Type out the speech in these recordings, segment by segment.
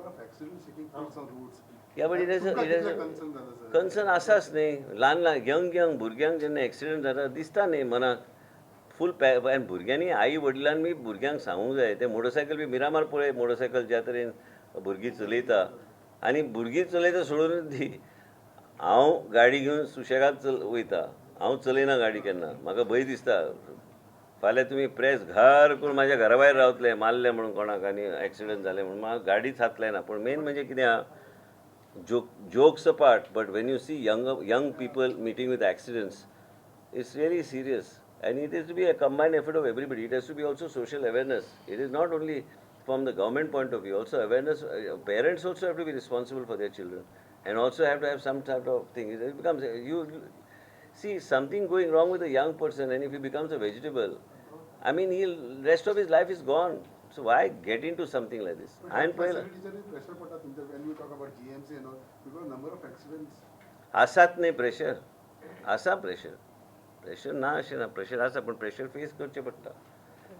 Number of accidents taking place on roads. Yeah, but तुमकां it is कितलें concern जाता sir? Concern आसाच न्ही. ल्हान ल्हान यंग यंग भुरग्यांक जेन्ना एक्सिडंट जाता, दिसता न्ही मनाक फूल पॅ. आनी भुरग्यांनी, आई वडिलांनी बी भुरग्यांक सांगूंक जाय. ते मोटरसायकल बी मिरामार पळय, मोटरसायकल ज्या तरेन भुरगीं चलयता आनी भुरगीं चलयता सोडून दी, हांव गाडी घेवन सुशेगाद चल वयता. हांव चलयना गाडी केन्ना, म्हाका भंय दिसता. फाल्यां तुमी प्रेस घर करून म्हाज्या घरा भायर रावतले, मारले म्हणून कोणाक आनी एक्सिडंट जालें म्हणून. म्हाका गाडीच हात लायना. पूण मेन म्हणजे कितें आहा, jokes apart, but when you see young young people meeting with accidents, it's really serious, and it has to be a combined effort of everybody. It has to be also social awareness. It is not only from the government point of view, also awareness. Parents also have to be responsible for their children and also have to have some type of thing. It becomes, you see something going wrong with a young person, and if he becomes a vegetable, I mean, he'll rest of his life is gone. So why get into something like this? But हांवें पळयलां. फॅसिलिटीचेर pressure पडटा तुमच्या when you talk about GMC and all, because number of accidents. आसात न्ही pressure, आसा pressure. Pressure ना अशें ना, प्रेशर आसा, पूण प्रेशर फेस करचें पडटा.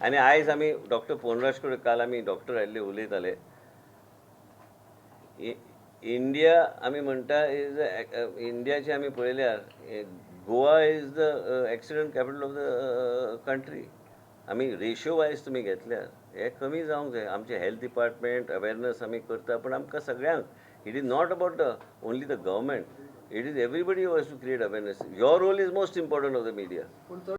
आनी आयज आमी डॉक्टर पोनराज कडेन, काल आमी डॉक्टर आयिल्ले, उलयताले. इंडिया आमी म्हणटा is, इंडियाचे आमी पळयल्यार Goa is the accident capital of the country. आमी रेशियो वायज तुमी घेतल्यार हे कमी जावंक जाय. आमचें हेल्थ डिपार्टमेंट अवेरनस आमी करता, पूण आमकां सगळ्यांक, it is not about the only the government, it is everybody has to create awareness. Your role is most important of the media. पूण चड